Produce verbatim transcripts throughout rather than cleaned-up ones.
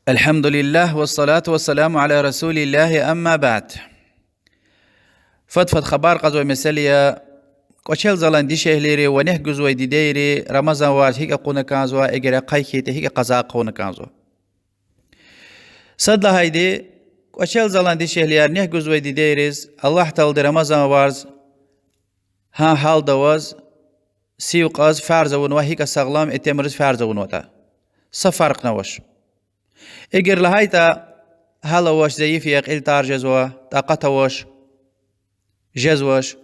الحمد لله والصلاة والسلام على رسول الله، أما بعد. Фад-фад хабар кьазвай месэла я: кӀвачел залан дишегьлийри ва нек гузвай дидейри Рамазан варз гьикӀ акъуна кӀанзава, эгер ахъай хьайитӀа, гьикӀ къаза хъувуна кӀанзава. Сад лагьайди, кӀвачел залан дишегьлияр нек гузвай дидейриз Аллагь Таалади Рамазан варз гьа гьалда аваз, сив кьаз фарз авунва, гьикӀ сагълам итимриз фарз авунватӀа. Са фаркьни авач. Эгер лагьайтӀа, гьал авач, зайиф я, кьил тар жезва, такьат авач, жезвач,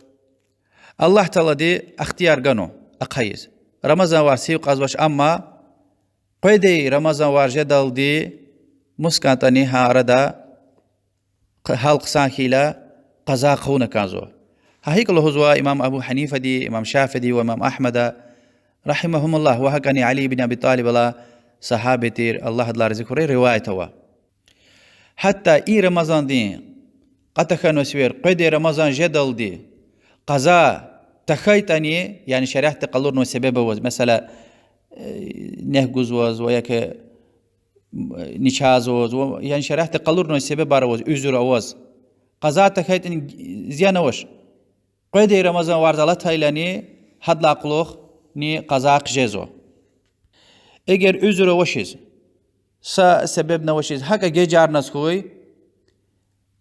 Аллагь Таалади ихтияр ганва ахъайиз. Рамазан варз сив кьазвач, амма къведай Рамазан варз жедалди мус кӀантӀани гьа арада гьал хъсан хьайила, къаза хъувуна кӀанзава. Гьа гьикӀ лугьузва имам Абу Гьанифади, имам Шафииди ва имам Агьмада, رحمهم الله, ва гьакӀани Али ибн Аби ТӀалиб, алай сагьаба тир, Аллагь адалай рази хьурай, риваят ава. Гьатта и Рамазандин кьатӀ тахьанвай сивер къведай Рамазан жедалди къаза тахьайтӀани, яни шариатди къалурнавай себеб аваз, месела, нек гузваз ва яки ничазваз ва, яни шариатди къалурнавай себебар аваз, уьзуьр аваз, къаза тахьайтӀани зиян авач. Къведай Рамазан варз алатайлани гьадалай кьулухъни къаза хъжезва. Эгер уьзуьр авачиз, са себебни авачиз гьакӀа гежарназ хьуй,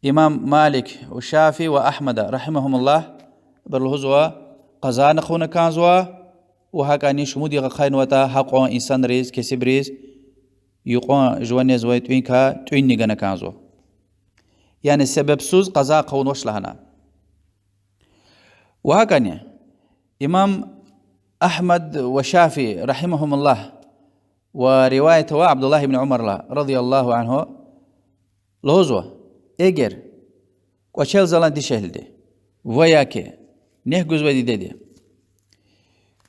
имам Малик ва Шафии ва Агьмада, رحمهم الله, абур лугьузва, къазани хъувуна кӀанзава, ва гьакӀани шумуд йикъ ахъайнаватӀа гьакьван инсанриз, кесибриз, юкьван жува незвай тӀуьникай тӀуьнни гана кӀанзава. Яни себебсуз къаза хъувунвач лагьана. Ва гьакӀани имам Агьмад ва Шафии, رحمهم الله, ва риваят ава Абдуллагь ибн Умаралай, رضي الله عنه, лугьузва: эгер кӀвачел залан дишегьлиди ва яки нек гузвай дидеди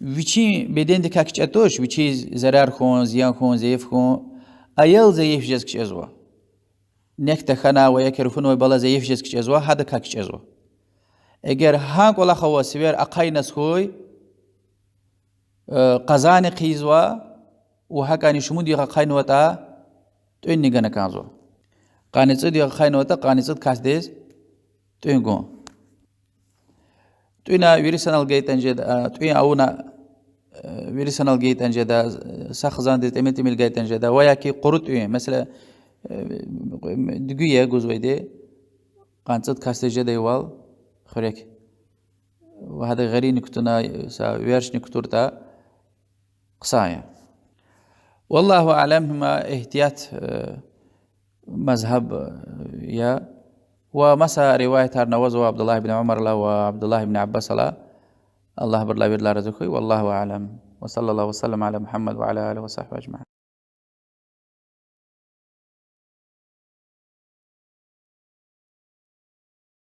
вичин бедендикай кичӀе туш, вичиз зарар хьун, зиян хьун, зайиф хьун, аял зайиф жез кичӀезва, нек тахьана ва яки руфунвай бала зайиф жез кичӀезва, гьадакай кичӀезва. Эгер гьа кӀвалах аваз сивер ахъайназ хьуй, э, къазани хъийизва, ва гьакӀани шумуд йикъ ахъайнаватӀа тӀуьнни гана кӀанзава. Къанни цӀуд йикъ ахъайнаватӀа, къанни цӀуд касдиз тӀуьн гун. ТӀуьна вири санал гайитӀани жеда, а, тӀуьн авуна, э, вири санал гайитӀани жеда, са хизандиз тӀимил-тӀимил гайитӀани жеда, ва яки къуру тӀуьн, месела, э, дуьгуь я гузвайди, къанни цӀуд касдиз жедайвал хуьрек. Ва гьада гъерини кутуна, са вершни кутуртӀа, хъсан я. والله أعلم, има игьтият, э, мазгьаб, э, я. Ва маса риваятарни авазва Абдуллагь ибн Умаралай ва Абдуллагь ибн Аббасалай, Аллагь абурулай виридалай рази хьуй. والله أعلم. وصلى الله وسلم على محمد وعلى آله وصحبه أجمعين.